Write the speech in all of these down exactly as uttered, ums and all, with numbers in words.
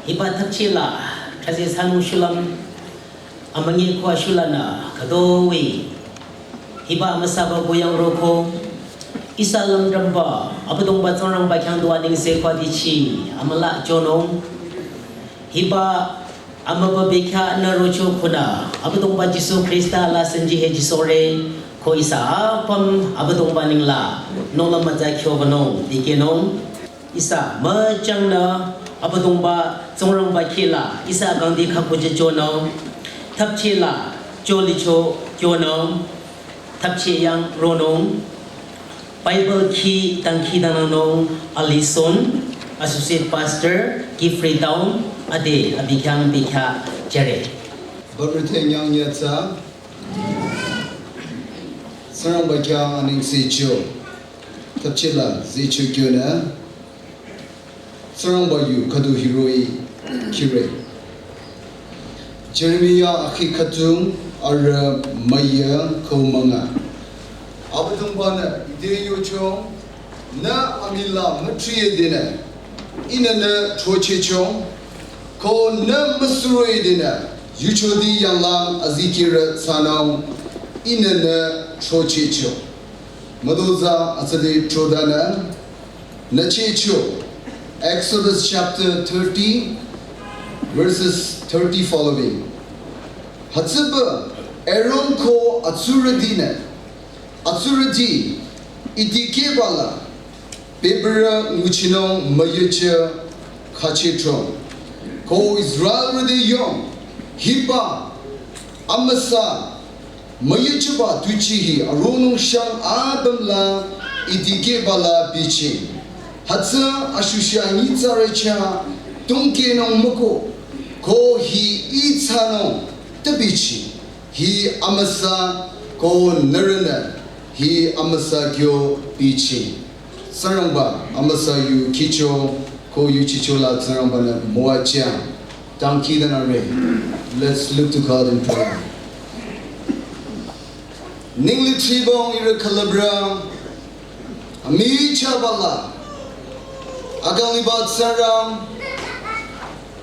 Hiba thapchila, thraje sanung shulüm, amünyi khua shulanü, khütoi. Hiba amüsaba kuyang roko, ihsa lümdrümba, Abüdongba Tsingrangba khyang du anengse khua dichi, amüla chonung. Hiba amüba bekhyah nü rocho khunü, Abüdongba Jisu Khrista la senji he jisore, ko ihsa apüm Abüdongba ningla, nungla mütsa khyobanung, dikehnung. Ihsa müchangnü Abüdongba Tsingrangba khila, ihsa kangdi khakuje chonung, thapchila, cholicho kyonung, thapche yang ronung, Bible khi dangkhidangnangnung, Alison, Associate Pastor, Kiphire Town, ade, abi khyang bekhyah jüre. Bamrite nyang nyatsa, Tsingrangba khyang anengse cho, thapchila, zecho kyonü, Tsingrangba yu khüdu hiroh-i khire. Jeremiah akhi khüdu arü müyü ko münga. Abüdongba-nü ite yocho, nü amila mütriye denü, ihnü nü throchehcho, ko nü müsuroye denü, yuchoti yanglang azikehrü thsanung, ihnü nü throchehcho. Mütozah atsüde throdanü, nüchehcho, Exodus chapter thirty, verses thirty following. Hütsüba Aaron ko atsurütinü, atsurüti, idikehbala, bebürü nguchinung müyücheh khachehcho. Ko Israelrüti yong, hiba, amüsa, müyüchehba tuchi hi aronung shang apümla idikehbala bichi. Hütsü ashusha nyitsarü chah tungkehnung müko ko hi ithsanung tabichi. Hi amüsa ko nührünü hi amüsa kyo bichi. Tsingrangba amüsa yu khicho ko yuchichola Tsingrangba-nü müwajüng. Dangkhidangnangre. Let's look to God in prayer. Ningli tribong ihrü külüpra, amichahbala, akang liba Tsingrang,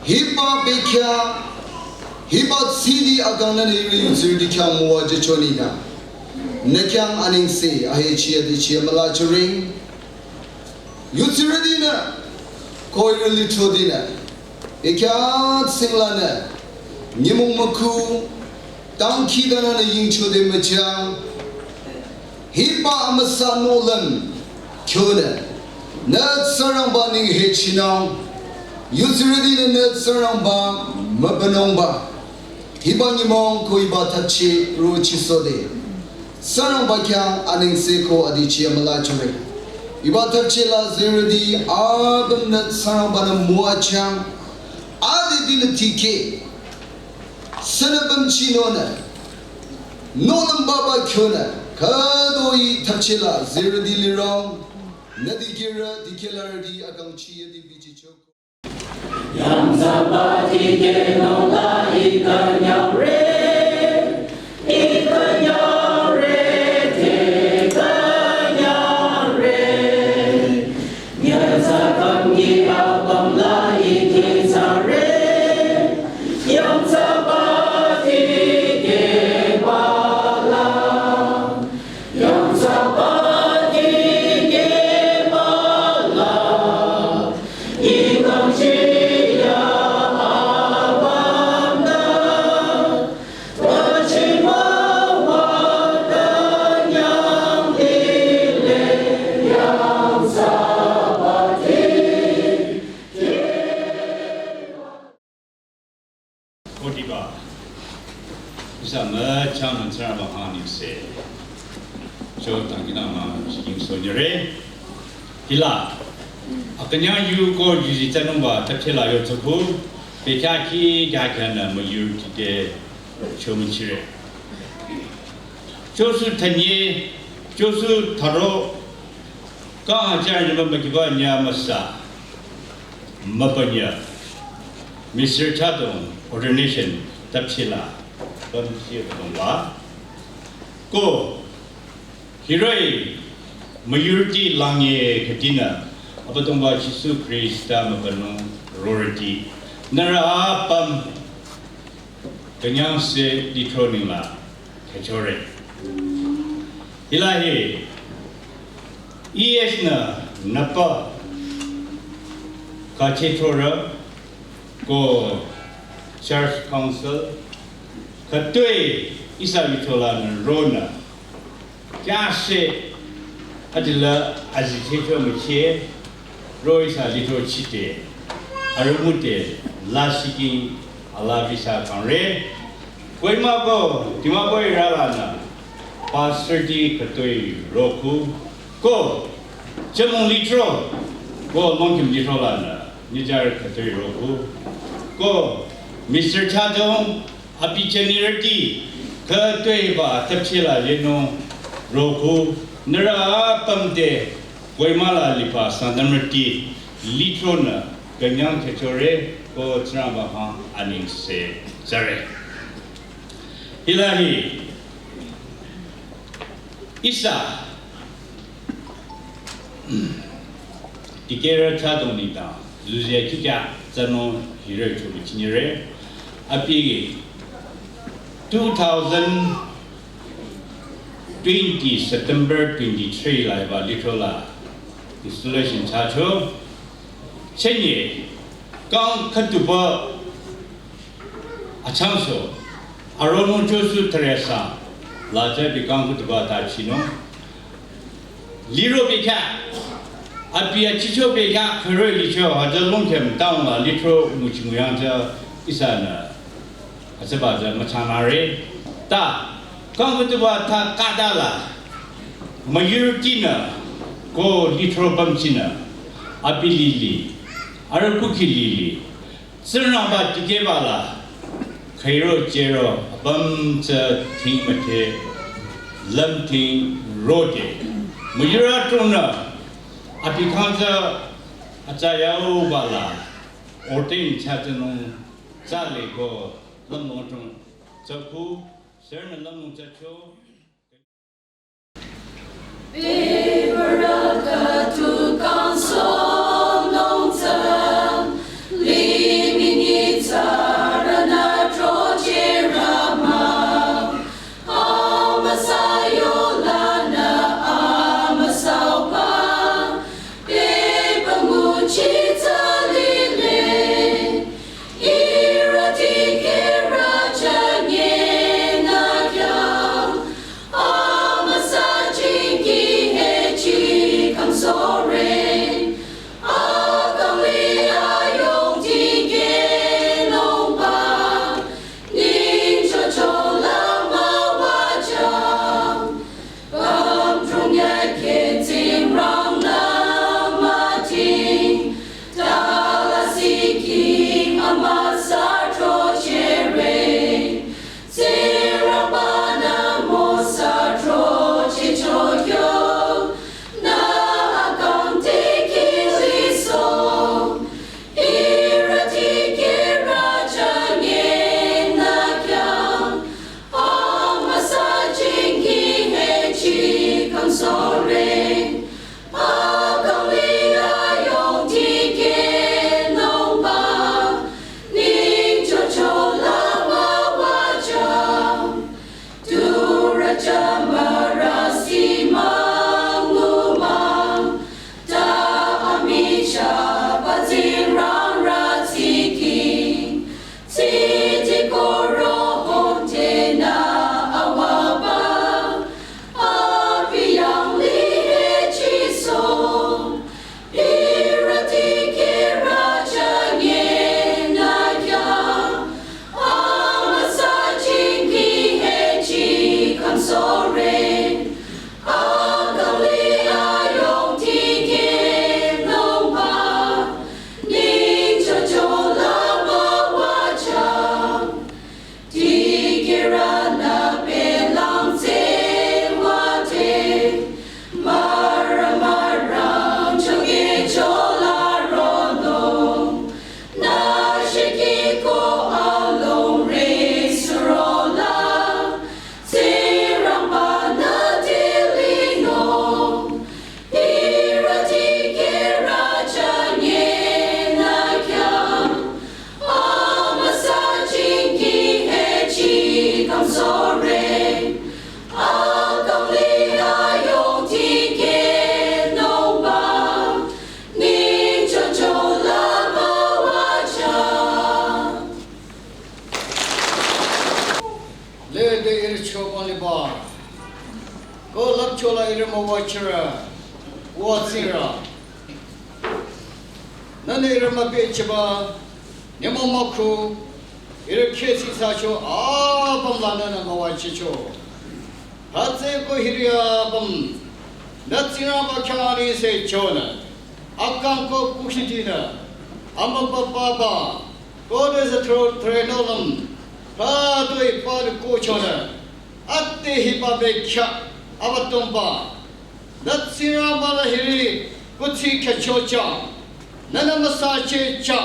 hiba bekhyah, hiba tsidi akang nünü ihrü yutsirüti khyang müwajücho nengdang, nü khyang anengse ahechi adichi amüla chore. Yutsirütinü, ko ihrü lithrotinü, bekhyah tsinglanü, nyümong mükhu, dangkhidangnangnü yingchode müjang, hiba amüsa nohlüm kyonü, nü Tsingrangba neng hechinung, yutsirütinü nü Tsingrangba mübünungba. Hiba nyümong ko hiba thapche rochisode, Tsingrangba khyang anengse ko adichi amüla chore. Hiba thapchela zerüti apümnü Tsingrangba-nü müwajüng, adedinü tikeh, sünü pümchinunü, nohlüm baba kyonü, khütoi thapchela zerüti lirong, nü dikehrü dikehlarüti akangchi yadi bichicho. Yangthsaba dikehnungla ikünyangre, ikünyangre, te künyangre. Yangthsa kangki apümla ikehsare, yangthsaba dikehbala. Yangthsaba dikehbala, ikangchiya apüm Kodiba. Ihsa müchang nü Tsingrangba khyang anengse. Cho tangkinü mah shiking sonyere. Hila. Akünyang yu ko yuzi tsanungba tapchela yo tsoku. Bekya ki kya kya nü müyurüti te cho müchire. Chosu tanye, chosu tharo, kang hajar nyümü mükiba nya müsa, mübü nya. Mister Chadong ordination tapchila, pamchi Abüdongba. Ko, hiroh-i, müyurüti langye khütinü, Abüdongba Jisu Khrista mübünung rorüti. Nührü apüm, künyangse lithro nengla khechore. Hila hi, E S nü nüpa kachethorü ko Church Council, khütoi ihsa lithro lanü ronü, kyase adila azichehcho müche, ro ihsa lithro chite, arüh müte, lashiking, alabisa kangre, Kohima ko, Dimapur area lanü, pastor ti khütoi roko, ko, Chümong lithro, ko, Longkhim lithro lanü, nijar khütoi roko, ko, Mister Chadong, abi jünirüti, khütoiba tapchila lenung roko, nührü apüm te, Kohima la liba Sangtamrüti, lithro nü, künyang khechore, ko Tsingrangba khyang anengse, tsare. Hila hi, ihsa, dikehrü Chadong nengdang, zuzia kikya, tsano, hirü chobi chinyere, abi, two thousand twenty, September twenty-three la hiba lithro la, installation thsacho, chenye, kang khütuba, achangso, aronung chosu Teresa, la tsü bi kang khütuba ta chinung. Liro bekya, abi achicho bekya, khürü licho, haja Longkhim town la, lithro müchi müyang tsü, ihsa nü, atsüba tsü müchangnare, ta, kang khütuba ta khüta la, müyurüti nü, ko lithro pümchi nü, abi lili, arüh kukhi lili, Tsingrangba tikehba la, khüiro chüro, apüm tsü thing müthe, lümthing rode. Müyurü tronü, abi khyang tsü, atsa yauba la, ordain thsatsanung, tsale ko, lümlong trong, tsü ku, sernü lümlong tsü cho, Ko lapchola ihrü müwachirü, wa tsingrü. Nühnü ihrü müpehcheba, nyümong mükhu, ihrü kheh tsingsacho apüm la nühnü müwachicho. Hütsüeko hiri apüm, nü Tsingrangba khyang anengse chonü. Akang ko kukhidinü, amübübaba, ko de zatro trenolüm, pa toi pa de ko chonü. Ate hiba bekhyah, Abüdongba. Nü Tsingrangba la hiri kuthsi khyüchocha. Nühnü müsachehcha.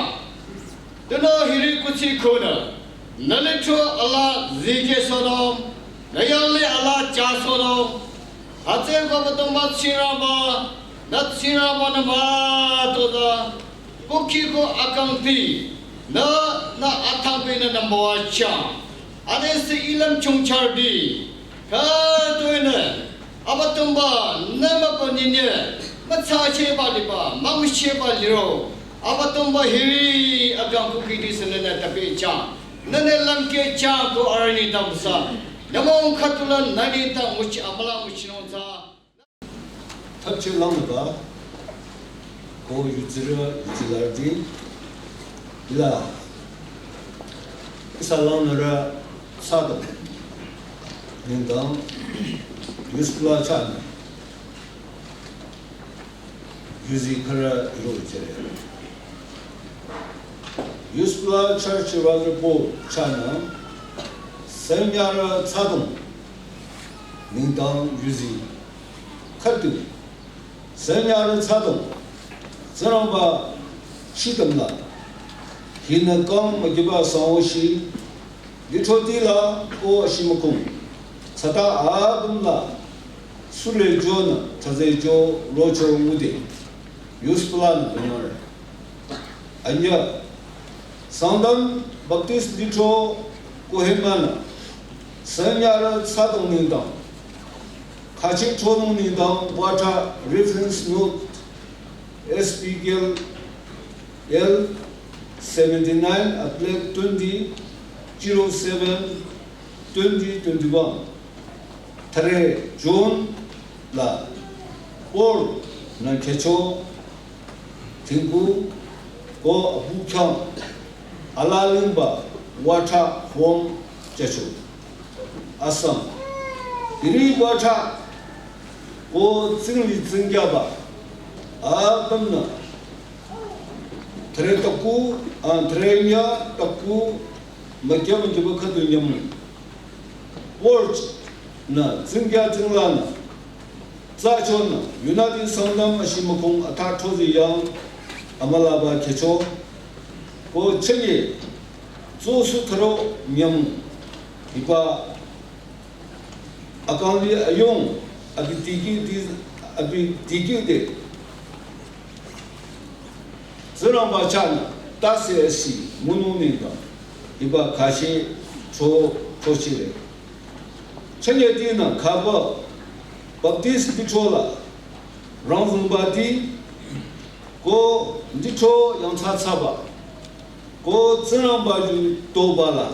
Tunüo hiri kuthsi khunü. Nü lithro alaa zikehsohnung. Nü yanglih alaa chahsohnung. Hütsüeko Abüdongba Tsingrangba. Nü Tsingrangba nü mütoda. Kukhi ko akangti. Nü, nü athangpi nü nü müwachang. Anengse ilüm chongcharüti, khütoinü, Abüdongba, nü mübü nyinyi, mütsachehba liba, münguchehba liro, Abüdongba hiri akang kukhidi sünenü tapehchang, nühnü lümkehchang ko arüh nengdang müsa, nyümong khüdula nü nengdang nguchi amüla nguchinung tsü. Thapcheh langnüba, ko yutsirü, yutsilarüti, hila, ihsa langnürü, sadong, nengdang, yuspla chahnü, yuzi khürü iro jüre. Yuspla Church Revival Board chahnü, sanyarü sadong, nengdang yuzi, khüdu, sanyarü sadong, Tsingrangba shidamla, hinü kang magiba sangoshi, lithroti la ko ashimükung, sata apüm la, sule jonü, taze jo, rocho ngude, yuspla nü banyar. Anyüh, Sangtam Baptist lithro Kohima nü, sanyarü sadong nengdang, khachik chonung nengdang water reference note S P K L L seventy nine, applet twenty, zero seven, twenty twenty one. Thüre June la Paul nü khecho thingku ko abu khyang alalingba water form chacho. Asang. Hiri water ko tsingli tsingyaba apümnü thüre taku, a, thüre nya taku, makya makya khüdu nyamung. Porch nü tsingya tsinglanü, tsachonü, yunadi Sangtam ashimükung atha thozi yang, amülaba khecho, ko chünye, tsosu thüro nyamung, hiba, akangli ayong, abi tiki di, abi tiki de, Tsingrangba chahnü, tase asi, ngunung nengdang, hiba khashe, cho, chochire. Chünye dinü, khaba, Baptist lithro la, rangzüngba di, ko, lithro yangthsa thsaba, ko, Tsingrangba yu toba la,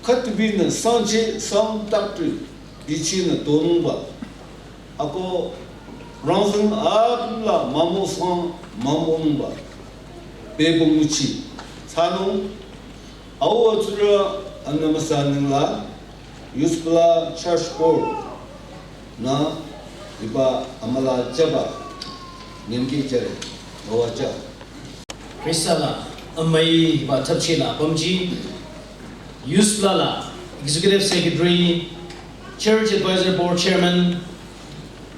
khütbinü sangchi, sound doctrine, dichinü tonungba. Ako rangzüng apüm la mamo sang mamo nungba. Bebung uchi. Tsanung, awa tsura anamasa ningla, Yuspla Church Board, na, iba amala jaba, nyemki jare, bawa ja. Krista la, amai ba thapchi la, pamji, Yuspla la, Executive Secretary, Church Advisor Board Chairman,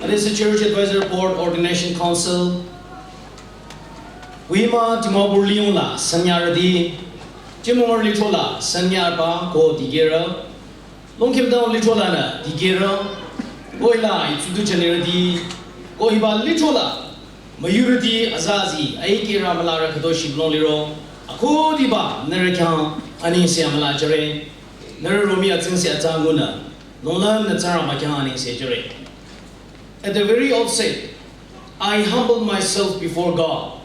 Adesü Church Advisor Board Ordination Council, Kohima Dimapur liyong la sanyarüti, Chimongor lithro la sanyarba ko dikehrü, Longkhim Town lithro lanü dikehrü, ko hila itsudu chanirüti, ko hiba lithro la müyurüti azazi, aikehrü mülarü khüto shibülung liro, akhudiba nührü khyang anengse amüla jüre, nührü romi atsingse atsa ngunü, nunglangnü Tsingrangba khyang anengse jüre. At the very outset, I humble myself before God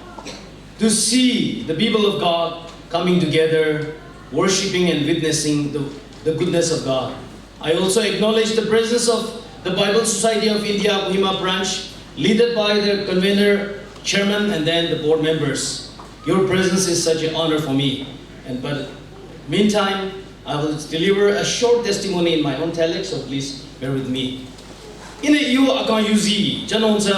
to see the people of God coming together, worshiping and witnessing the, the goodness of God. I also acknowledge the presence of The Bible Society of India Kohima branch, led by the convener, chairman, and then the board members. Your presence is such an honor for me. And but meantime, I will deliver a short testimony in my own dialect, so please bear with me. Ihnü iyo akang yuzi, jünung tsü,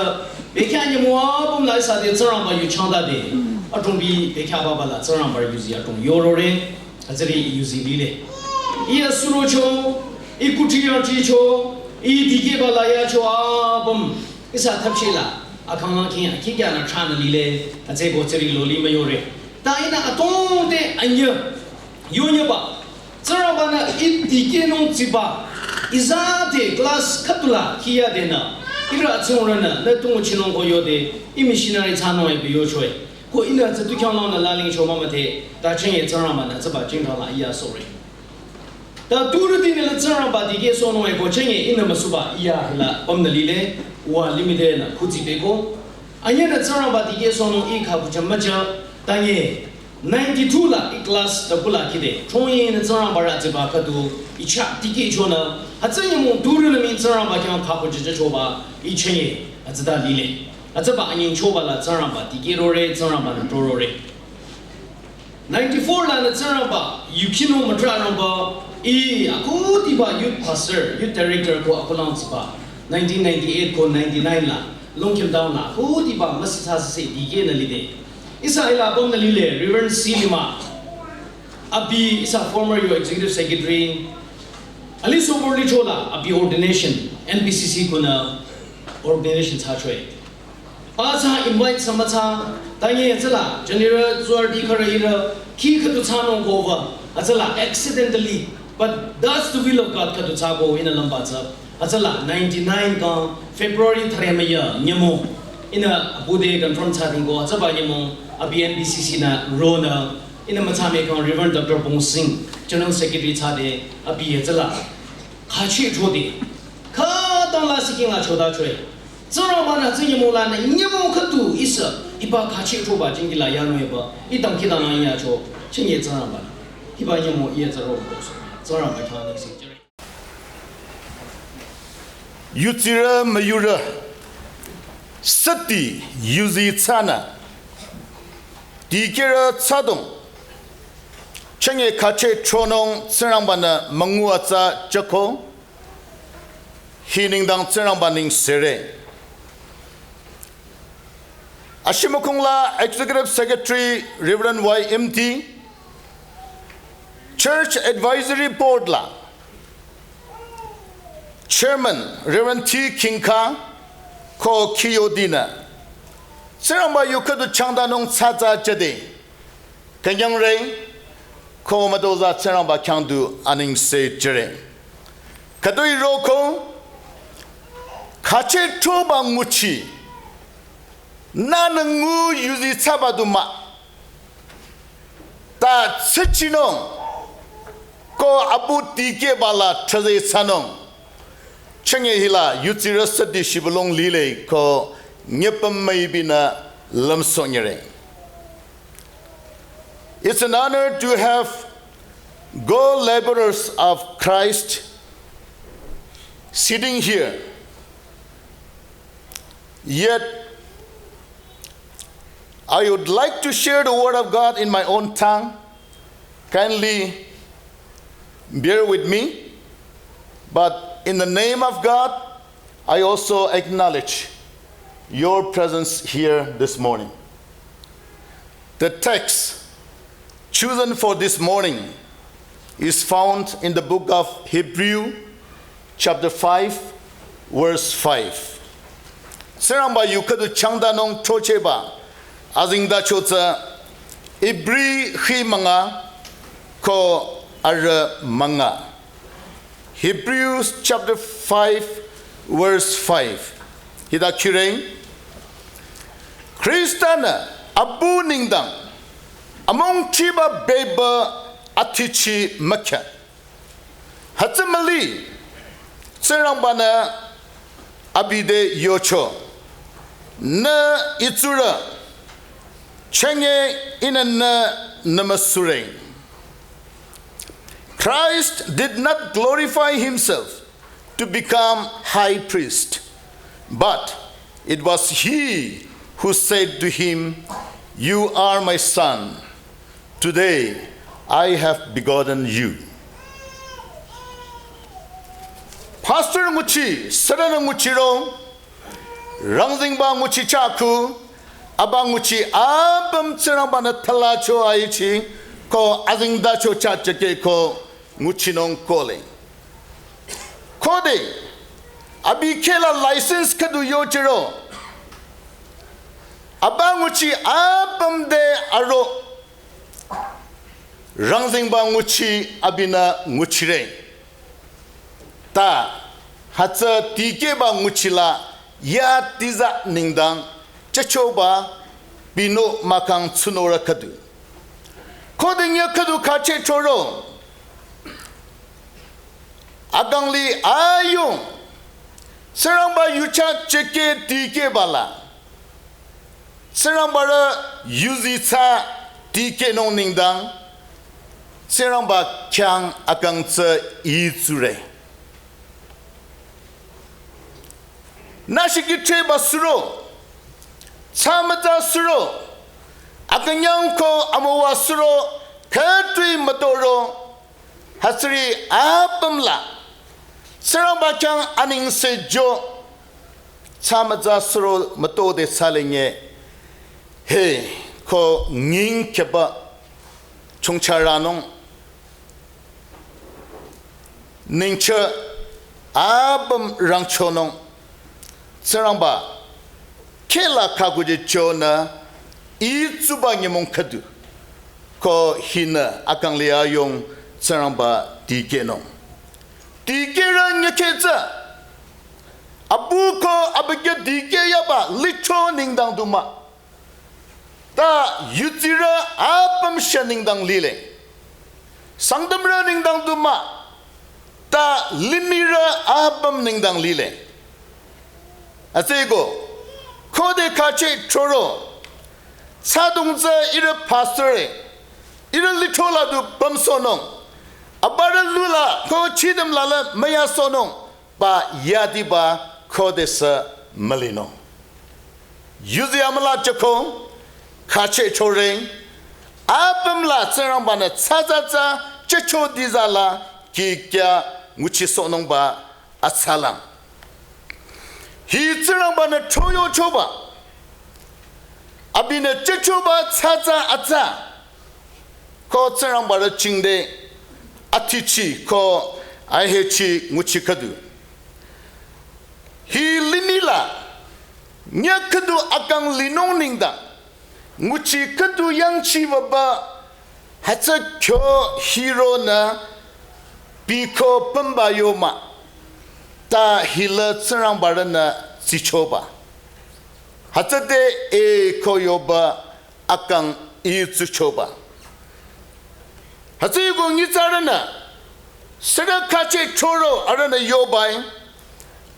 bekhyah nyümong apüm la ihsa te Tsingrangba yu changtade, adrong bi bekhyah baba la Tsingrangba yuzi adrong yorore, hütsüri yuzi lile. Ih asurocho, ih kuthsi yangchicho, ih dikehba la yacho apüm, ihsa thapchila, akang la khyang, khikyanü thranü lile, hütsüeko tsüri loli müyore. Ta ihnü atongde anyüh, yonyüba, Tsingrangbanü ih dikehnung tsiba, ihsa te class khüdula khiyadenü, ihrü atsingrünü, nü tu nguchinung ko yode, ih missionary thsanung ebi yochoe. Ko ihnü tsü tu khyanglangnü lalingcho mümüdhe, ta chenge Tsingrangbanü tsüba jingdala ih asore. Ta turütinü la Tsingrangba dikehsohnung e ko chenge ihnü müsuba ih hila pümnü lile, wa limide nü khutsi beko. Anyünü Tsingrangba dikehsohnung ih kha kucha mücha, ta nye, ninety-two la ih class ta kula khide, chonye nü Tsingrangba rü tsiba khüdu, ih chah dikehchonü, hütsü nyümong turünü mii Tsingrangba khyang kha kucha choba, ih chenge, hütsüta lile. Hütsüba anyingchoba la Tsingrangba dikehrore, Tsingrangbanü torore. Ninety-four lanü Tsingrangba, yukhinung mütrarangba, ih, akhudiba youth pastor, youth director ko akhulang tsiba, nineteen ninety-eight ko ninety-nine la, Longkhim town la, akhudiba müsitsa sise dikehnü lide. Ihsa hila apümnü lile, Reverend C Lima, abi ihsa former yo executive secretary, aliso morli chola, abi ordination, N B C C konü ordination thsachoe. Pathsa invite thsa müthsa, ta nye hütsüla, jünirü, zuardi khürü ihrü, khi khüdu thsanung kova, hütsüla accidentally, but that's the will of God khüdu thsako ihnü lümba tsü, hütsüla ninety-nine kang February thüre müya nyümong, ihnü abude confirm thsadingko, hütsüba nyümong, abi N B C C nü ronü, ihnü müthsa mükang Reverend Doctor Bong Sing, General Secretary thsade, abi hütsüla, khachi thode, khütang la siking la chodachoe. Tsingrangbanü tsü nyümong lanü nyümong khüdu ihsa, iba khachi thoba jingkila yanung eba, ih dangkhidangnang yacho, chenge Tsingrangba. Hiba nyümong ih tsü ro, Tsingrangba khyang nengse jüre. Yudsirü müyurü, süti yuzi thsanü, dikehrü thsadong, chenge khachi thronung Tsingrangbanü müngu atsa jüko, hi nengdang Tsingrangba nengsere. Ashimukong la Executive Secretary Reverend Y M T, Church Advisory Board la Chairman Reverend T Kingka ko khiyodinü, Tsingrangba yu khüdu changdanung tsatsa jüde, künyangre, ko mütozah Tsingrangba khyang du anengse jüre. Khütoi roko, khachi thoba nguchi, nünü ngu yuzi thsaba du mah. Ta tsichinung, ko abu dikehba la thsaze thsanung. Chenge hila yudsirü süti shibülung lile ko nyepüm müibinü lümsohnyüre. It's an honor to have co-laborers of Christ sitting here. Yet, I would like to share the word of God in my own tongue. Kindly bear with me. But in the name of God, I also acknowledge your presence here this morning. The text chosen for this morning is found in the book of Hebrew, chapter five, verse five. Tsingrangba yu khüdu changdanung throchehba azengtacho tsü Ibri khi münga ko arüh münga. Hebrews chapter five, verse five. Hita khireng, Khrista-nü abu nengdang amungthriba beba athichi mükhyah. Hütsü müli, Tsingrangba-nü abi te yocho, nü itsurü, chenge ihnü nü nümüsureng. Christ did not glorify himself to become high priest. But it was he who said to him, "You are my son. Today I have begotten you." Pastor nguchi, sürünü nguchiro, rangzingba nguchi chahku, aba nguchi apüm Tsingrangbanü thalacho aichi, ko azingdacho chachake ko nguchinung kole. Khode, abi khehla license khüdu yochiro, aba nguchi apüm te aro, rangzingba nguchi abinü nguchire. Ta, hütsü tikehba nguchila ya tiza nengdang chachoba binu mahkhang tsunorü khüdu. Khode nyü khüdu khache choro. Akangli ayung, Tsingrangba yucha cheke tikehbala. Tsingrangbarü yuzi tsü tikehnung nengdang, Tsingrangba khyang akang tsü itsure. Nashiki cheba suro, tsamata suro, akanyang ko amowa suro, khütui matoro, hütsüri apümla, Tsingrangba khyang anengse jo, tsamata suro matode salenye, he, ko nging keba, chungcharanung, ningche apüm rangchonung, Tsingrangba, khehla khakuje chonü, itsuba nyümong khüdu, ko hinü akangli ayung Tsingrangba tikehnung. Tikehrü nyükhe tsü, abu ko abükyü tikehyaba licho nengdang du mah. Ta yutsirü apüm shü nengdang lile. Sangtamrü nengdang du mah. Ta limihrü apüm nengdang lile. Hütsüeko, khode khache choro, tsadong tsü ihrü pastor e, ihrü lichola du pümsohnung, abarü lula ko chidemla la müyasohnung, ba yadiba khodesü mülinung. Yuzi amüla choko, khache chore, apümla Tsingrangbanü tsatsatsa, checho dizala, kikya nguchisohnungba atsalang. Hi Tsingrangbanü choyo choba, abinü chechoba tsatsa atsa, ko Tsingrangbarü chingde atichi ko ahechi nguchi khüdu. Hi limihla, nyü khüdu akang linung nengdang, nguchi khüdu yangchi waba, hütsü kyo hironü, biko pümba yo mah, ta hila Tsingrangbarünü tsichoba. Hütsüde e ko yoba, akang itsuchoba. Hütsüeko nyitsarünü, sürü khache choro arünü yobai,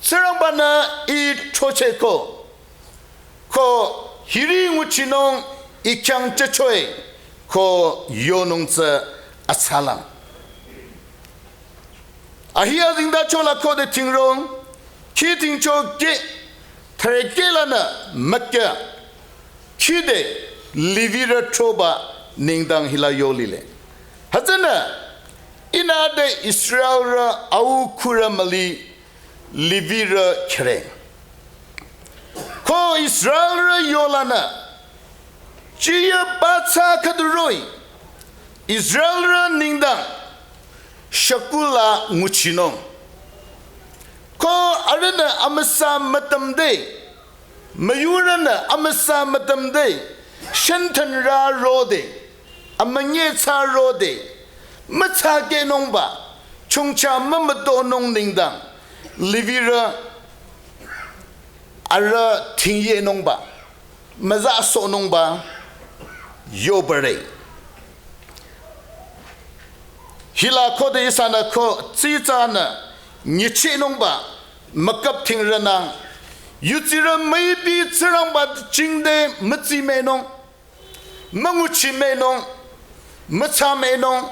Tsingrangbanü ichocheko, ko hiri nguchinung ikhyang chechoe, ko yonung tsü atsalang. Ahi azingdachola khode thingrong, khi thingcho ke, threkehlanü mükya, khide Levirü choba nengdang hila yolile. Hütsünü, ihnü de Israelrü au khurü müli Levirü khere. Ko Israelrü yolanü, chiya patsa khüdu roh-i, Israelrü nengdang, shakula nguchinung. Ko arünü amüsa mütümde, müyurünü amüsa mütümde, shentenra rode, amünye tsa rode, mütsa kehnungba, chongcha mümütonung nengdang, Levirü arüh thingyehnungba, müzasohnungba, yobare. Hila khode ihsanü ko tsitsanü, nyichehnungba, mükap thingrünang, yutsirü müipi Tsingrangba chingde mütsimehnung, münguchimehnung, mütsamehnung,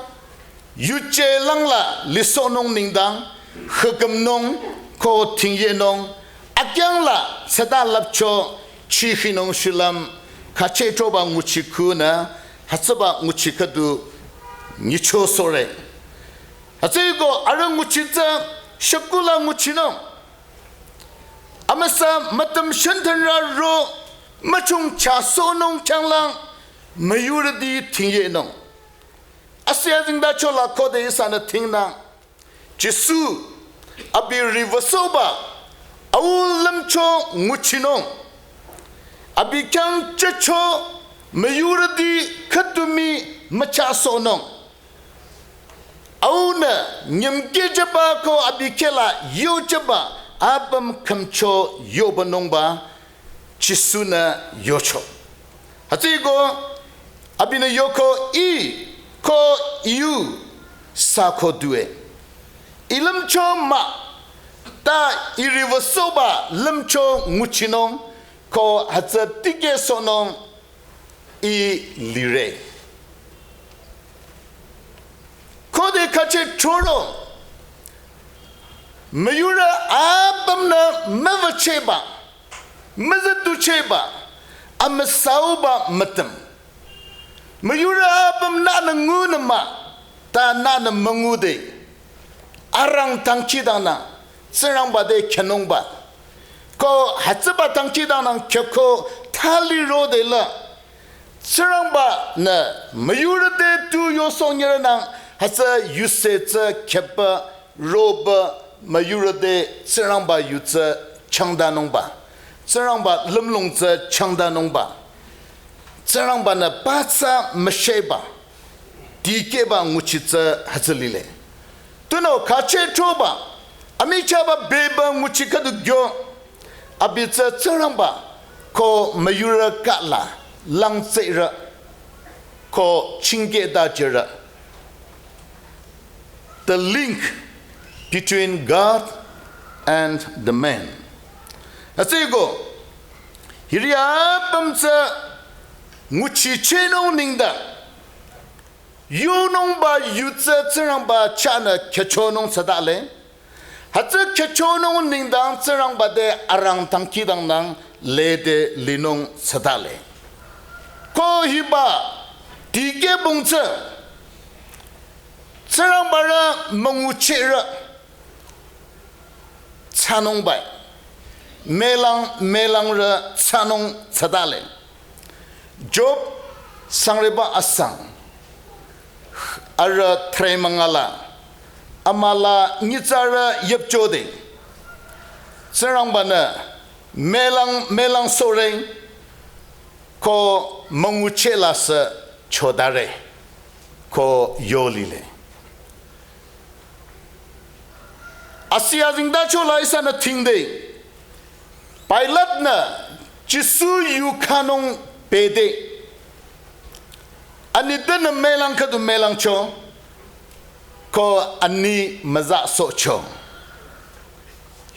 yuje langla lisohnung nengdang, hükümnung, ko thingyenung, akyangla seta lapcho chihinung shulüm, khache choba nguchi khunü, hütsüba nguchi khüdu nyicho sore. Hütsüko arüh nguchi tsü, shakula nguchinung. Amüsa mütüm shantanra ro, müchung cha sonung kyanglang, müyurüdi thingyenung. Asi azingda chola khode ihsanü thingnang. Jisu, abi riwüsohba, au lümcho nguchinung. Abi khyang checho, müyurüdi khütumi mücha sonung. Aunü nyümkejüba ko abi khehla yojüba apüm khümcho yobanungba Jisunü yocho. Hütsüko abinü yoko ih ko iu sako due. Ih lümcho mah ta ih riwüsohba lümcho nguchinung ko hütsü tikehsohnung ih lire. Khode khache choro, müyurü apümnü müwücheba, müzüducheba, amüsauba mütüm. Müyurü apüm nünü ngunü mah, ta nünü müngude. Arang dangkhidangnang, Tsingrangba te khenungba. Ko hütsüba dangkhidangnang kheko thali rode la. Tsingrangbanü müyurü te tu yosoh nyirünang hütsü yuse tsü khepü roba müyurü te Tsingrangba yu tsü changdanungba. Tsingrangba lümlong tsü changdanungba. Tsingrangbanü patsa müsheba. Dikehba nguchi tsü hütsü lile. Tunüo khache choba, amichahba beba nguchi khüdu gyo, abi tsü Tsingrangba, ko müyurü kahla, langtsürü, ko chingkehda jürü. The link between God and the man. Hütsüko, hiri apüm tsü nguchichehnung nengdang, yunungba yu tsü Tsingrangba chahnü khechonung thsadale. Hütsü khechonung nengdang Tsingrangba te arang dangkhidangnang lede linung thsadale. Ko hiba dikehbong tsü Tsingrangbarü münguchehrü thsanungbai. Melang, melangrü thsanung thsadale. Job sangreba asang. Arüh thre mangala. Amüla nyitsarü yüpchode. Tsingrangbanü melang, melang sore. Ko müngucheh la sü chodare. Ko yolile. Asi azingda chola ihsanü thingde. Pilat-nü Jisu yukhanung bede. Ani tenü melang khüdu melangcho. Ko ani müzasohcho.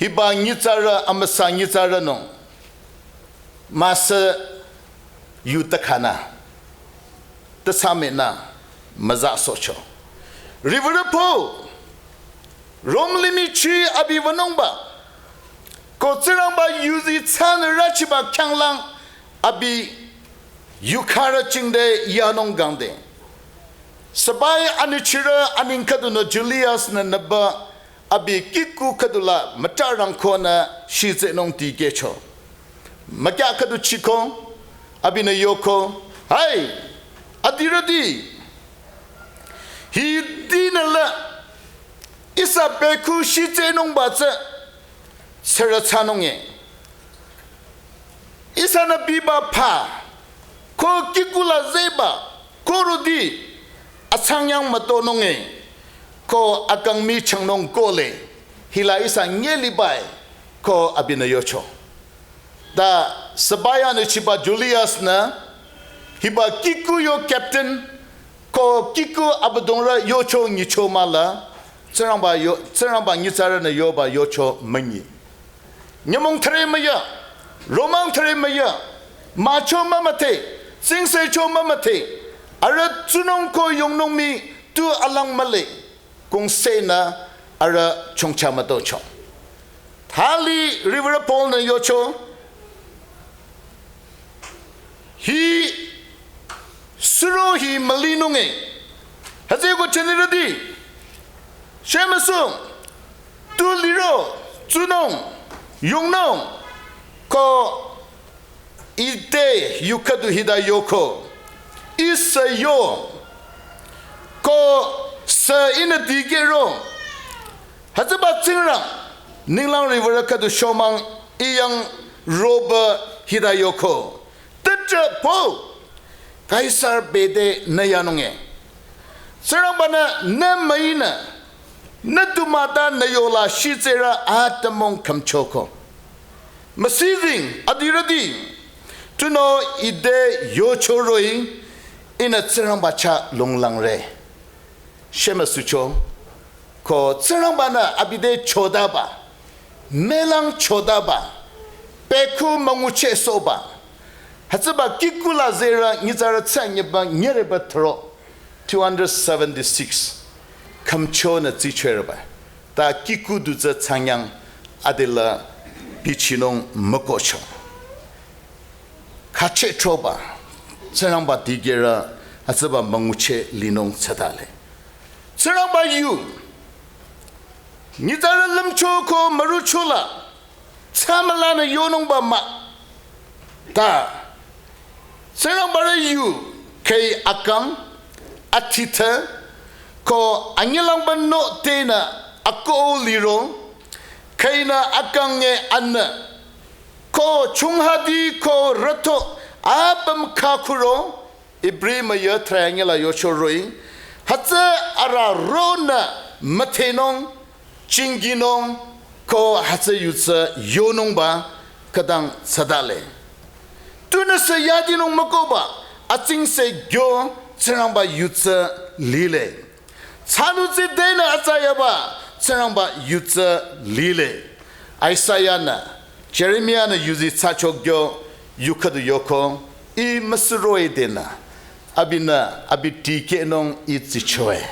Hiba nyitsarü amüsa nyitsarünung. Müsü yu takhana. Tüsamenü müzasohcho. Riwürüpü Rom limih chi abi wünungba. Ko Tsingrangba yuzi thsanü rachiba khyanglang abi yukharü chingde yanung gangde. Sabai anichirü aning khüdunü Julius-nü nüba abi kihku khüdula mütarangkonü shitsehnung dikehcho. Mükya khüdu chiko, abinü yoko, hai, adirüdi. Hidinü la, ihsa bekhu shitsehnungba tsü, sürü thsanunge. Ihsanü biba pha, ko kihkula zehba, ko rodi, atsangyang mütonunge, ko akang mi changnung kohle, hila ihsa nyelibai, ko abinü yocho. Ta sabai anichiba Julius-nü, hiba kihku yo captain, ko kihku abüdongrü yocho nyicho mahla, Tsingrangba yo, Tsingrangba nyitsarünü yoba yocho münyi. Nyümong thre müya, romang thre müya, mücho mümüdhe, tsingsecho mümüdhe, arüh tsunung ko yongnung mi tu alang mühle, kungsenü arüh chongcha mütocho. Hali river Paul nü yocho. Hi suro hi mülinunge. Hütsüko chenirüti. Shemüsu. Tu liro. Tsunung. Yungnung. Ko ite yukhüdu hita yoko. Ihsa yo. Ko sü ihnü dikehro. Hütsüba Tsingrang, ninglang river khüdu shomang iyang roba hita yoko. Tütrü po, Kaisar bete nü yanunge. Tsingrangba nü, nü müinü, nü tumata nü yola shitsera atümung khümchoko. Müsizing, adirüti, tunüo ite yocho roh-i, ihnü Tsingrangba chah lunglangre. Shemüsucho, ko Tsingrangba nü abi te chodaba, melang chodaba, pekhu münguchehsohba. Hütsüba kikula zera nyitsarü tsanyeba nyereba thro, two hundred seventy-six. Khümcho nü tsichwereba. Ta kiku du tsü tsanyang adela bichinung mükocho. Khache throba, Tsingrangba dikehra, hütsüba müngucheh linung tsütale. Tsingrangba yu, nyitsarü lümcho ko mürucho la, tsamülanü yonungba mah. Ta, Tsingrangba rü yu, khei akang, athithe, ko anyilangba no tenü ako liro, kheinü akang nge anü, ko chunghati ko rütho apüm khakuro, Ibri müyü thre anyila yocho roh-i, hütsü arüh ronü müthenung, chinginung, ko hütsü yutsü yonungba khütang tsütale. Tunüsü yadinung mükohba, atsingse gyo Tsingrangba yutsü lile. Tsanutsi denü atsayaba, Tsingrangba yutsü lile. Isaiah nü, Jeremiah nü yuzi tsacho gyo, yukhüdu yoko, ih müsüroh-i denü, abinü, abi tikehnung ih tsichoe.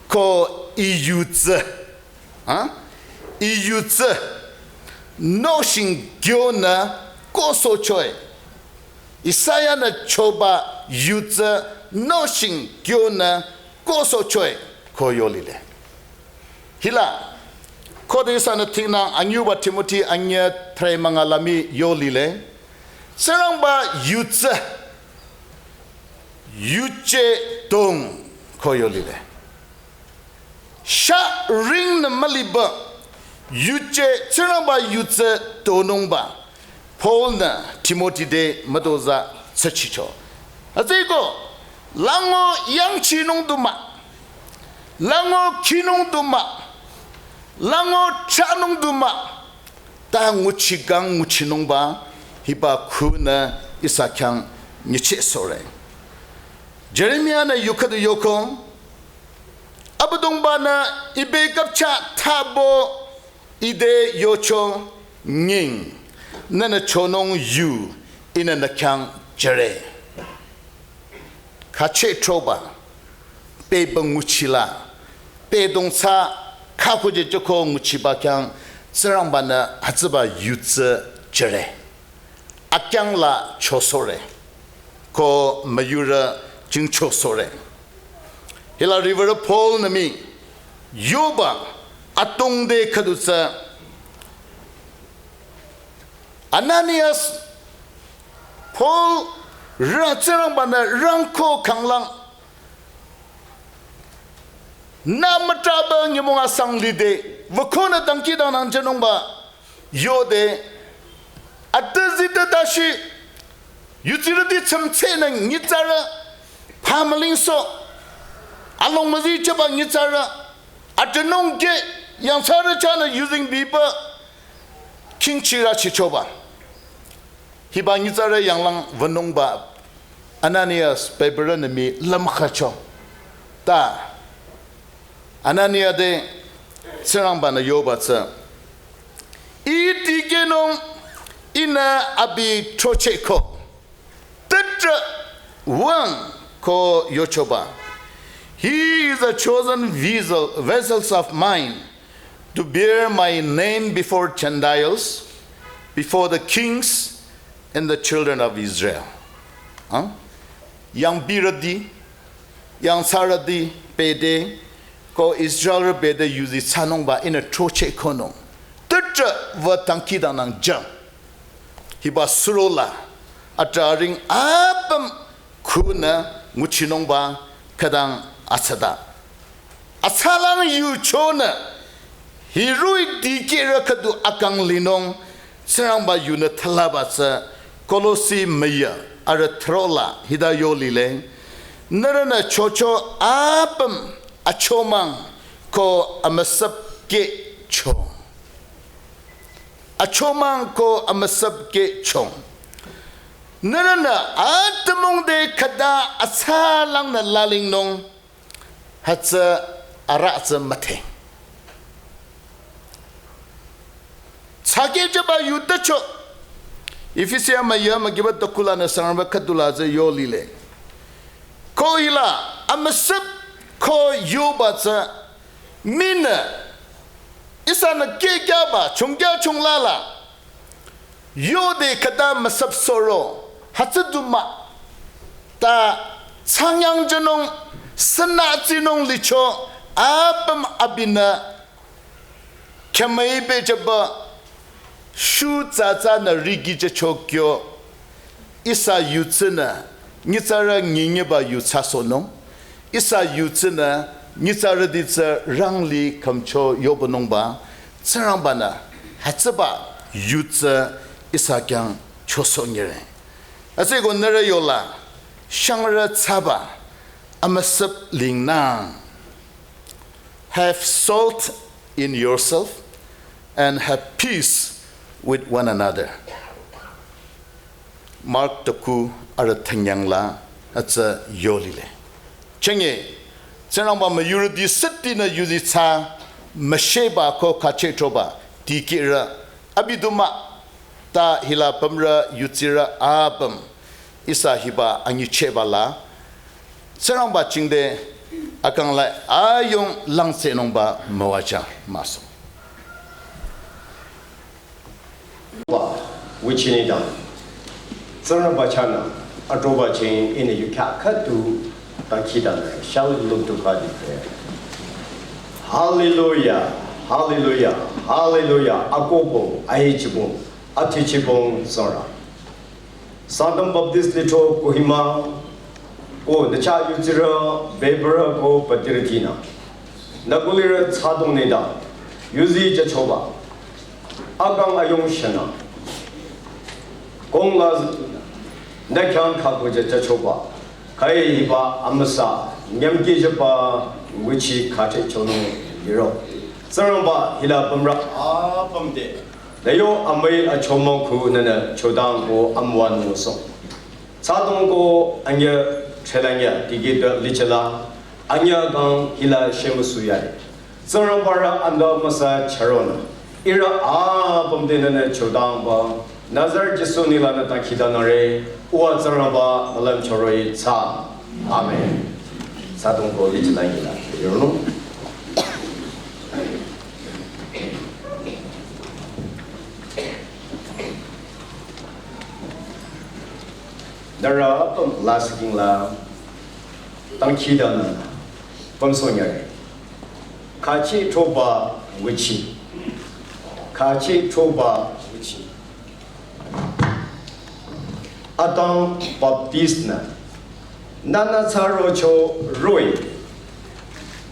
Ko ih yutsü, ha? Ih yutsü, nohsheng gyonü kohsohchoe. Isaiah nü choba yutsü nohsheng gyonü kohsohchoe ko yolile. Hila, khode ihsanü thingnang anyüba Timothy anyü thre münga la mii yolile. Tsingrangba yutsü, yuje dong ko yolile. Sha ring nü müliba, yuje Tsingrangba yutsü tonungba, Paul nü Timothy te mütozah tsüchicho. Hütsüko, lango yangchinung du mah, lango khinung du mah, lango chanung du mah, ta nguchi kang nguchinungba, hiba khunü ihsa khyang nyichehsohre. Jeremiah nü yukhüdu yoko, Abüdongba nü ibe kapcha thabo ide yocho nying, nünü chonung yu ihnü nü khyang jüre. Khache throba, peba nguchila, pedong tsa khakuje joko nguchiba khyang Tsingrangba nü hütsüba yutsü jüre. Akyang la chosohre, ko müyurü jingchosohre. Hila river Paul nü mii, yoba atongde khüdu tsü Ananias, Paul rü Tsingrangba nü rangko khanglang, nü mütraba nyümong asang lide, wükonü dangkhidangnang jünungba yode, atüzide dashi, yutsirüti tsümtsenü nyitsarü, phamülingsoh, along müzi chaba nyitsarü, atünung ke, yangthsarü chahnü yuzeng biba, khingchirü chichoba. Hiba nyitsarü yanglang wünungba Ananias pebürü nü mii lümkhacho. Ta Anania te Tsingrangba nü yoba tsü, ih tikehnung ihnü abi throchehko. Tütrü wüng ko yochoba. He is a chosen vessel, vessels of mine To bear my name before Gentiles, before the kings and the children of Israel. Huh? Yangpirüti, yangthsarüti bete, ko Israelrü bete yuzi thsanungba ihnü throcheh konung. Tütrah wü dangkhidangnang jüng. Hiba surola, atrah aring apüm khunü nguchinungba khütang atsata. Atsalang yuchonü, hiroh-i dikehrü khüdu akang linung, Tsingrangba yunü thalaba tsü Kolosi müyü arüh throla hita yo lile. Nührünü chocho apüm achomang ko amüsap kehcho. Achomang ko amüsap kehcho. Nührünü atümung te khüta atsalangnü lalingnung hütsü arüh tsü müdhe. Tsakehjüba yu tacho. Efesia müyü mükiba tokulanü sangrüba khüdula tsü yo lile. Ko hila amüsap ko yoba tsü minü ihsanü kehkyaba chungkya chunglala. Yode khüta müsap soro, hütsü du mah. Ta tsangyangjünung, sünatsinung licho, apüm abinü, khyamüi pehjüba, shu tsatsanü rigi jücho kyo, ihsa yutsünü, nyitsarü nyinyeba yu thsasohnung. Ihsa yutsünü nyitsarüti tsü rangli khümcho yobanungba, Tsingrangbanü hütsüba yutsü ihsa khyang chosohnyire. Hütsüeko nührü yola, shangrü thsaba, amüsap lingnang. Have salt in yourself and have peace with one another. Mark toku arüh thangyangla hütsü yo lile. Chenge, Tsingrangba müyurüti sütinü yuzi thsa, müsheba ko khachehthroba, dikehrü, abi du mah, ta hila pümrü yutsirü apüm, ihsa hiba anyichehbala, Tsingrangba jingte akang la ayung langtsehnungba müwajüng müsoh. Ba, nguchinidang. Tsingrangba chahnü, atroba ching ihnü yukhya khüdu dangkhidangnang, shall we look to God in prayer? Hallelujah, hallelujah, hallelujah. Akohbong, ahechikhong, athichikhong Tsingrang. Sangtam Baptist Lithro Kohima, ko nü chah yutsirü, bebürü ko patirütinü. Nü kulirü thsadong nengdang, yuzi jüchoba. Akang ayung shanü. Kong la zütunü. Nü khyang khüku jü jüchoba. Khai hiba amüsa, nyümkijüba, nguchi khachehchonung liro. Tsingrangba hila pümrü apüm te. Nü yo amüi achomang khu nünü chodang ko amüwanung soh. Thsadong ko anyüh threlanyüh dikehde lichela, anyüh kang hila shemüsu yare. Tsingrangbarü anda müsa charonü. Ihrü apüm te nünü chodangba, Nazareth Jisu nenglanü dangkhidangnangre, uwa Tsingrangba mülüm choroh-i thsa. Amen. Thsadong ko lichela hila. Yorno. Nührü apüm lasih king la dangkhidangnang pümsohnyüre. Khachehthroba nguchi. Khachehthroba nguchi. Atang Baptist nü. Nünü thsarocho roh-i.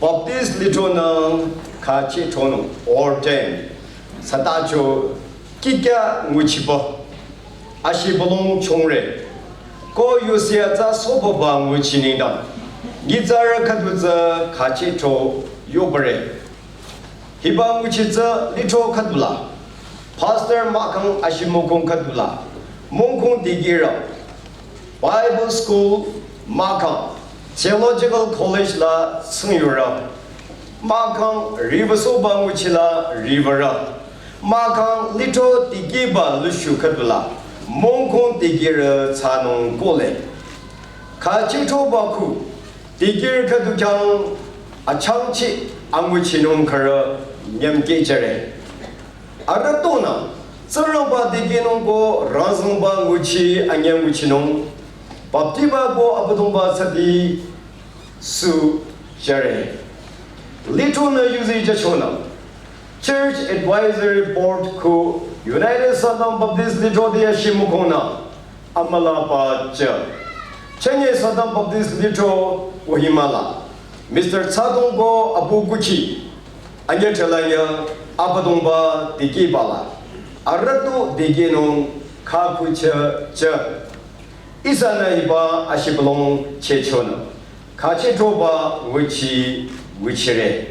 Baptist lithronü khachehthronung ordain. Sütacho kikya nguchiba. Ashibülung chongre. Ko yusi atsa sobaba nguchi nengdang. Nyitsarü khüdu tsü khachehthro yobare. Hiba nguchi tsü lithro khüdula. Pastor mahkhang ashimokong khüdula. Mongkong dikehrü. Bible School mahkhang. Theological College la tsingyurü. Mahkhang riwüsohba nguchi la riwürü. Mahkhang lithro dikehba lushu khüdula. Mongkong dikehrü thsanung kohle. Khachehthroba khu. Dikehrü khüdu khyang achangchi anguchinung khürü nyamkehjüre. Arüh tunü, Tsingrangba dikehnung ko rangzüngba nguchi anyang nguchinung, baptiba ko Abüdongba tsüdi sujüre. Lithronü yuzi jüchonü, Church Advisory Board ko United Sangtam Baptist Lithro de yashi mukhonü, amüla ba jü. Chünye Sangtam Baptist Lithro Kohima la, Mister Tsadong ko apu kuchi, anyüchüla nyü Abüdongba dikehba la, arüh tu dikehnung kha kuchü jü. Ihsanü hiba ashibülung chehchonü, khachetroba nguchi nguchire.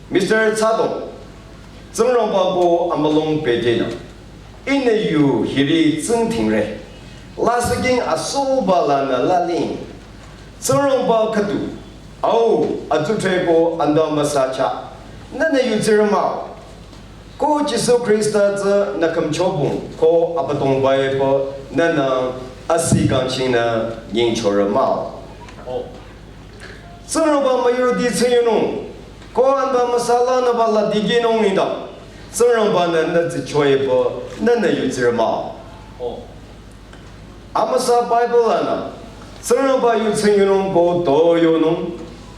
Mister Tsadong, Tsingrangba ko amülung bedenü, ihnü yu hiri tsingdhingre. Lasihking asoba lanü laling, Tsingrangba khüdu, au, atsudhre ko anda müsa chah, nühnü yutsirü mah-o. Ko Jisu Khrista tsü nü khümchobung ko Abüdongba-e pü nühnü asi kangchingnü nyingchorü mah-o. O. Tsingrangba müyurüti tsiyunung, ko anda müsa lanüba la dikehnung nengdang, Tsingrangba-nü nü tsicho-e pü nühnü yutsirü mah-o. O. Amüsa Bible lanü, Tsingrangba yu tsiyunung ko to yonung,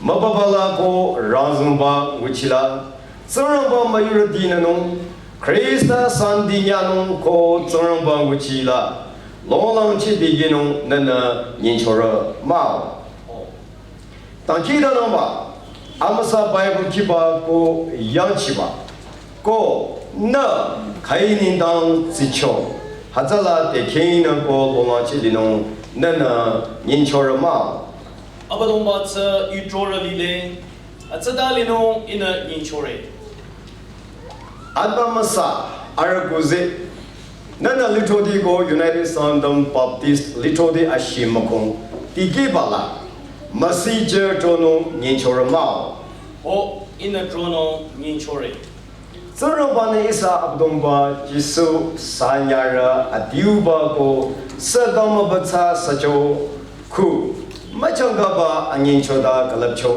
mübüba la ko rangzüngba nguchila, Tsingrangba müyurüti nünung, Khrista santi nyanung ko Tsingrangba nguchila, longlang cheh dikehnung nühnü nyingchorü mah-o. Dangkhidangnangba, amüsa Bible khiba ko yangchiba, ko nü khai nengdang tsicho, hütsüla te khingnü ko longlang cheh linung nühnü nyingchorü mah-o. Abüdongba tsü yu throrü lile, hütsüta linung ihnü nyingchore. Anba müsa, arüh kuzi, nühnü Lithroti ko United Sangtam Baptist Lithroti ashi mukhung dikehba la, müsi jü tronung nyingchorü mah-o. O, ihnü tronung nyingchore. Tsingrangba-nü ihsa Abüdongba Jisu sanyarü adiuba ko sü kang mübütsa sücho khu, müchangkaba anyingchota külüpcho,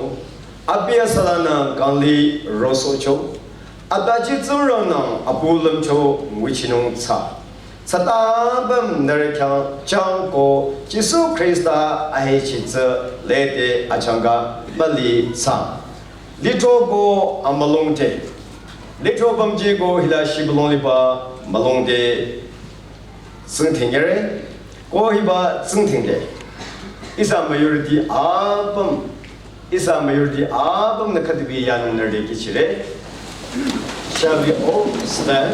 abi asülanü kangli rosohcho, atachi Tsingrang-nü apu lümcho nguchinung tsü, tsüta apüm nührü khyang chang ko Jisu Khrista ahechi tsü lede achangka müli tsü. Lithro ko amülung te, Lithro pümji ko hila shibülung liba mülung te tsingdhingre, ko hiba tsingdhingde, ihsa müyurüti apüm, ihsa müyurüti apümnü khüdubi yanung nührü kihchire. Shall we all stand?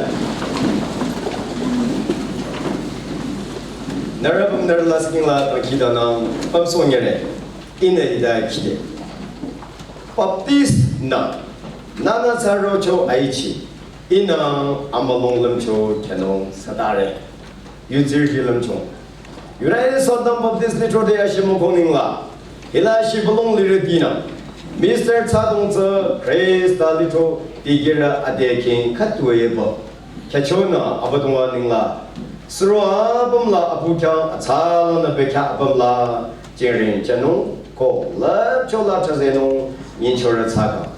Nührü apüm nührü lasihking la dangkhidangnang pümsohnyüre. Ihnü hita khide. Baptist-nü nünü thsarocho aichi, ihnü amülung lümcho khyünung sütare. Yutsirüti lümcho. United Sangtam Baptist Lithroti ashi mukhung nengla, hila shibülung lirütinü, Mister Tsadong tsü Khrista Lithro dikehrü ade khing khüdu-e pü, khyüchonü Abüdongba nengla, suro apüm la apu khyang atsalanü bekhyah apüm la jingring jünung ko lüpcho la thsazenung nyingchorü thsakang,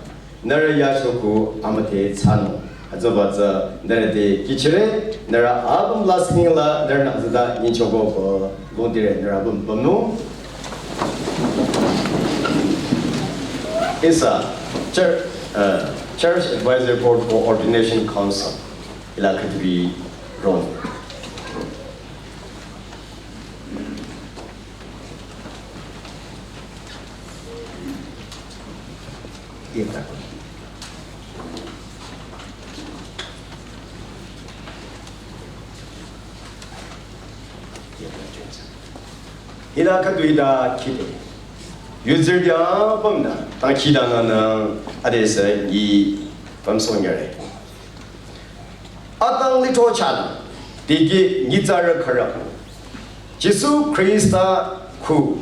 nührü yacho khu amüdhe thsanung. Hütsüba tsü nührü te kihchire, nührü apüm lasihking la nührünü hütsüta nyingchoko pü longdire, nührü apüm pümnung. Ihsa Church, uh, Church Advisory Board ko Ordination Council hila khüdubi ron. Hila khüdu hita khide. Yutsirüti apümnü dangkhidangnangnü adesü nyi pümsohnyüre. Atang lithro chahnü, dikeh nyitsarü khürü, Jisu Khrista khu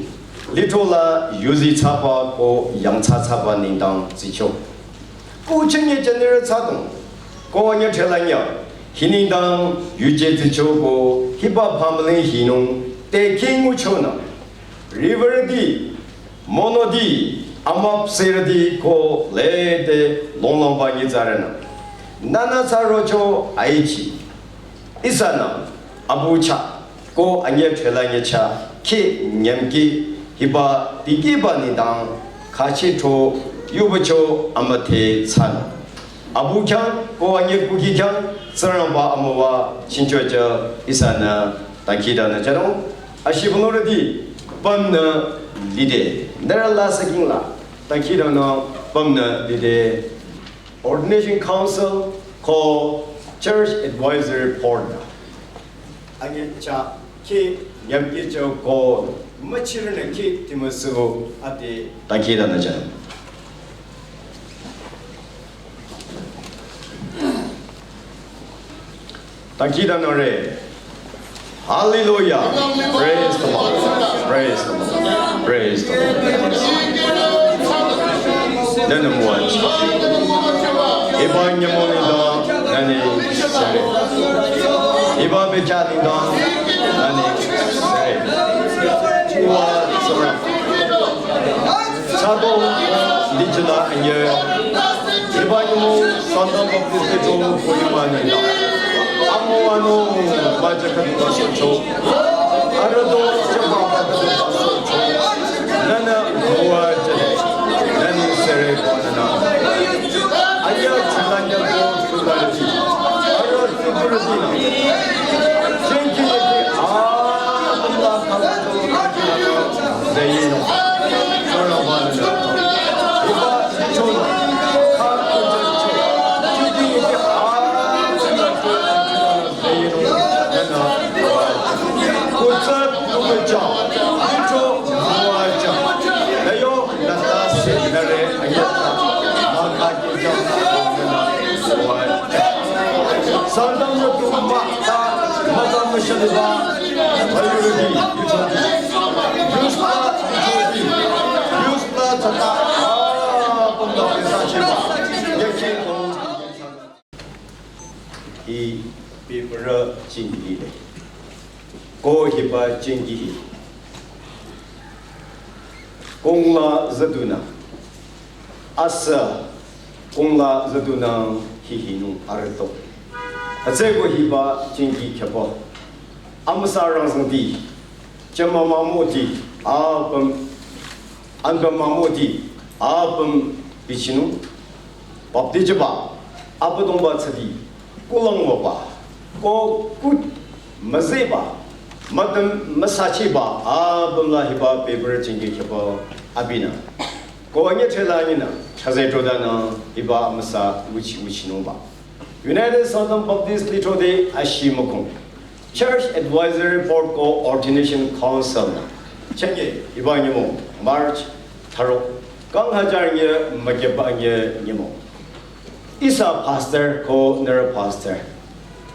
lithro la yuzi thsaba ko yangthsa thsaba nengdang tsicho. Ko chünye jünirü thsadong, ko anyüthela nyü, hi nengdang yuje tsicho ko hiba pümling hinung te khing nguchonü, riwürüti, monoti, Amüp sürüti ko lede longlongba nyitsarünü, nünü thsarocho aichi. Ihsanü abuchah ko anyüh threla nyüchah khi nyümki hiba dikehba nengdang khachehcho yubacho amüdhe thsanung. Abu khyang ko anyüh kuki khyang Tsingrangba amüwa chingchocheh ihsanü dangkhidangnang jünung. Ashibülurüti pümnü lide, nührü la saking la dangkhidangnang pümnü lide, Ordination Council ko Church Advisory Board anyüh chah khi nyümki cho ko müchirünü khi timüsu ate dangkhidangnang jünung. Dangkhidangnangre. Hallelujah. Praise the Lord. Praise the Lord. Praise the Lord. Nünü müwajü. Hiba nyümong nengdang nünü sere. Hiba bekhyah nengdang nünü sere. Uwa Tsingrangba. Sado, lijila anyüh. Hiba nyümong Sangtam Baptist Lithro Kohima nengdang amüwanung müjü khüdu basohcho. Arüh do jüba khüdu basohcho. Nünü müwajü. Nünü sere ko nünü. Anyüh chilanyüh ko sularüti. Arüh tsuburütinü. Jengki yeki amüla khüdu zeyinung. Tsingrangba nü. Hiba chonü. Kha kunjang cho. Jidi yidi a zeyinung. Nünü. Kutsat kutsat. Lithro kutsat. Layo nata se nührü anyüh. Maka Sangtam nü tu mata, mata müshaliba, ayurvedi, yuchodi. Yusla, yuchodi. Yusla tata, ah, punda pesa chiba. Yeki ko. Hi pipra chingi le. Ko hiba chingi hi. Kongla zadunü. Asa kongla zadunü hihinung arüto. Hütsüko hiba chingi khyüba. Amüsa rangsangti. Chema mamoti. Apüm. Anba mamoti. Apüm bichinung. Baptijüba, Abüdongba tsüdi, kulang wüba, ko kut müzeba, müdüm müsachiba, apümla hiba pipra chingi khyüba abinü. Ko anyüh threla anyinü, chaze chodanü, hiba amüsa wuchi wuchinungba. United Sangtam Baptist Lithro te ashimükong. Church Advisory Board ko Ordination Council nü. Chenge, hiba nyümong, March thürok, kang hajar nye, mükeba nye nyümong. Ihsa pastor ko nührü pastor.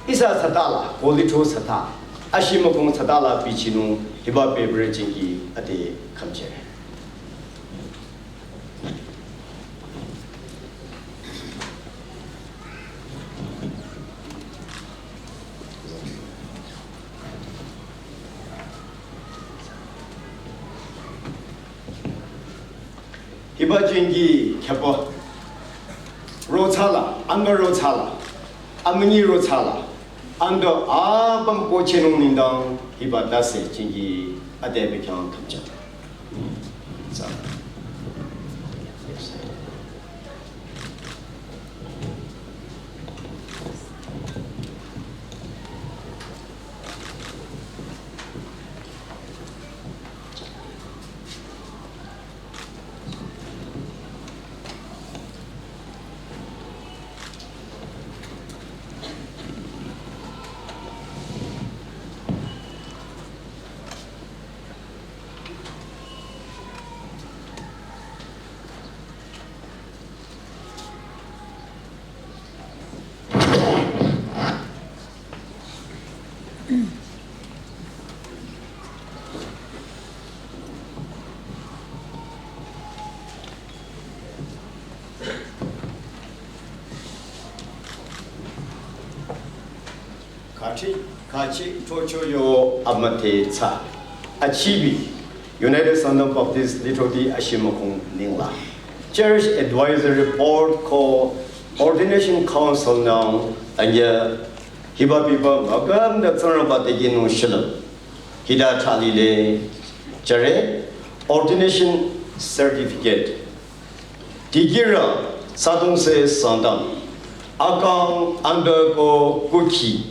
Ihsa satala, ko lithro sata. Ashimükong satala bichinung, hiba pipra chingi ate khümche. Hiba chingi khyüba. Rothsala, anba rothsala, amünyi rothsala, ando apüm kochenung nengdang hiba tase chingi ate bekhyang khümcha. Sa. Khachi, khachi, tocho yo amüdhe tsa. Achibi. United Sangtam Baptist Lithroti Ashimakong nengla Church Advisory Board ko Ordination Council nang anya hiba biba magam da Tsingrangba tekinung shilüm. Hita thali le jüre ordination certificate. Dikehrü Tsüdongse Sangtam, akang, amübükuh, kukhi,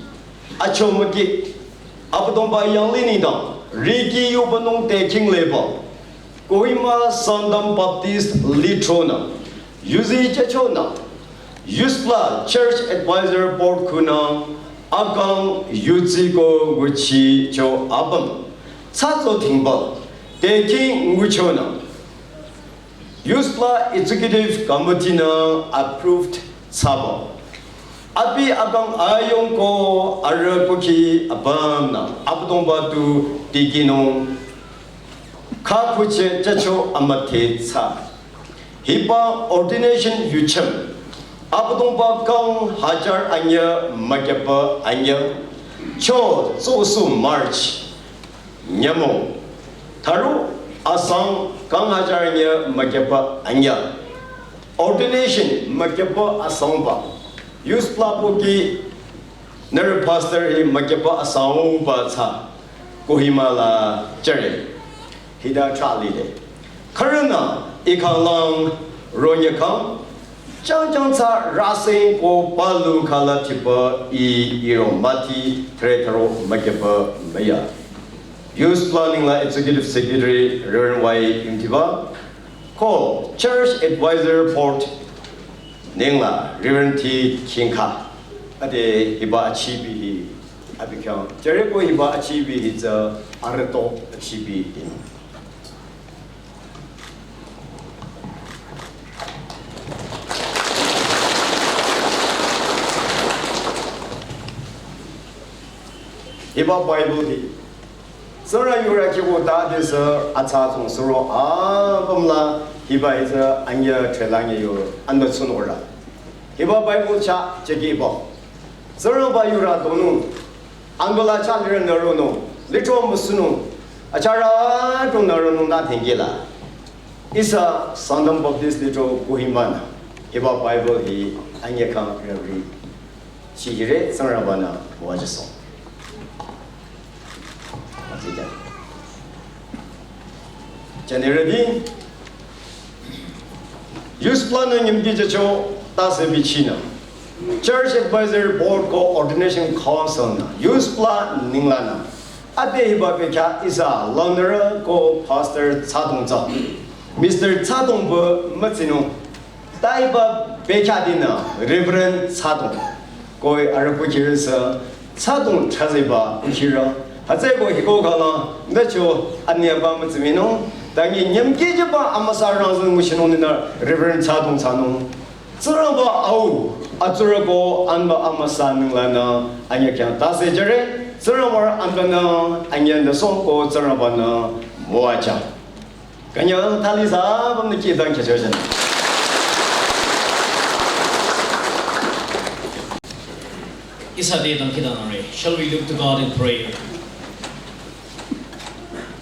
achomüki, Abüdongba yanglih nengdang riki yubanung te kingleba, Kohima Sangtam Baptist Lithro nü, yuzi jücho nü, Youth Pla Church Advisor Board kunü, akang, yuzi ko nguchicho apüm, tsatso tingba, te king ngucho nü, Youth Pla Executive Committee nü approved thsaba. Abi akang ayong ko arüh kukhi apüm nü Abüdongba tu tikinung kha kuche jücho amüdhe thsa. Hiba ordination yuchüm Abüdongba kang hajar anyü mükyüpa anyü cho tsosu March nyümong thüro asang kang hajar anyü mükyüpa anyü. Ordination mükyüpa asangba. Youth Pla pohki nührü pastor hi mükyüpa asangba thsa Kohima la jüre. Hita thali le. Khürünü ikhalang ronyakang, jangjang tsü rüseng ko palu khala tipa i iro müti thre thüro mükyüpa müya. Youth Pla nengla Executive Secretary Reverend Y Imtiba, ko Church Advisor Board nengla Reverend T Kingkha, ade hiba achibi hi, abi khyang, jüre ko hiba achibi hi tsü arüto achibi hi. Hiba Bible hi. Sura yura kibo ta de sü atsa tsung suro apüm la hiba hi tsü anyü threlang yo anda tsun ora. Hiba Bible cha cheki bo. Sura ba yura donu. Anbala cha lirü nüronung, lithro müsünung, achara tung nüronung nü thengkila. Ihsa Sangtam Baptist Lithro Kohima nü, hiba Bible hi anyü kang rüri. Chihire Tsingrangba nü müwajüsong. Azika. Generally, Youth Pla nü nyümki jücho tase bichinü. Church Advisory Board ko Ordination Council nü. Youth Pla nengla nü. Ade hiba bekhyah ihsa langnürü ko Pastor Tsadong tsü. Mister Tsadong pü mütsinung. Ta hiba bekhyah dinü Reverend Tsadong. Koi arüh kukhirü sü Tsadong thsazeba kukhirü. Hütsüeko hiko khala, nücho anyüba mütsiminung. Tangi nyümki jüba amüsa rangzü nguchinung ninü Reverend Tsadong thsanung. Tsingrangba au, atsurü ko anba amüsa nengla nü anyü khyang tase jüre. Tsingrangba anba nü anyü nüsong ko Tsingrangba nü müwajü. Kanyang thali sa bam niki dang kya chojan. Ihsa te dang kidangnangre. Shall we look to God in prayer?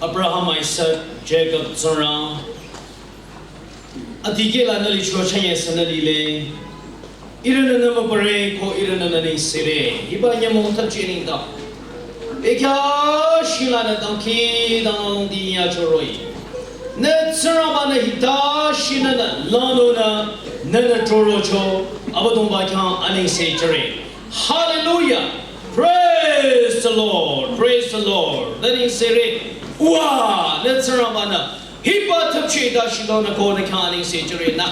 Abraham, Isaac, Jacob Tsingrang, adikehla nü licho chanye sünü lile. Ihrünü nü mübüre ko ihrünü nü nengsere. Hiba nyümong thapche nengdang, bekhyah shila nü dangkhidangnang di yacho roh-i. Nü Tsingrangba nü hita shinü nü lanü nü nü nü trorocho. Abüdongba khyang anengse jüre. Hallelujah. Praise the Lord. Praise the Lord. Nü nengsere. Wa, nü Tsingrangba nü hiba thapche ta shilonü ko nü khyang anengse jüre nü.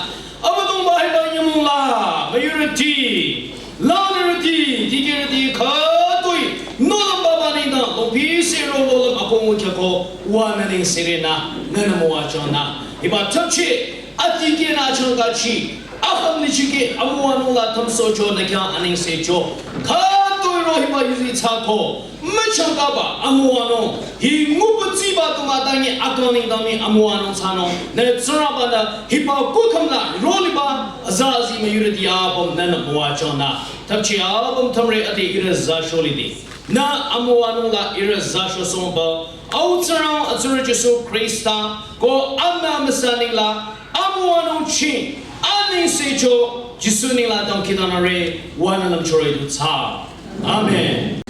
Abüdongba hiba nyümong la, müyurüti, lanürüti, dikehrüti, khütoi, nohlüm baba nengdang, longpi sero nohlüm akongu khyako, wa nü nengsere nü, nü nü müwajü nü. Hiba thapche, adikeh nü achangkachi, akham lichike, amüwanung la thamsohcho nü khyang anengsecho. Khütoi ro hiba yuzi thsako, müchangkaba amüwanung, hi ngubutsiba tunga tangi akang nengdang mi amüwanung thsanung, nü Tsingrangba nü hiba kukham la roliba azazi müyurüti apüm nü nü müwajü nü. Thapche apüm thümre ade ihrü za sholide. Nü amüwanung la ihrü za shosongba, Au Tsingrang atsurü Jisu Khrista ko amna amüsa nengla amüwanung ching anengsecho Jisu nengla dangkhidangnangre, wanü lümchore du thsa. Amen.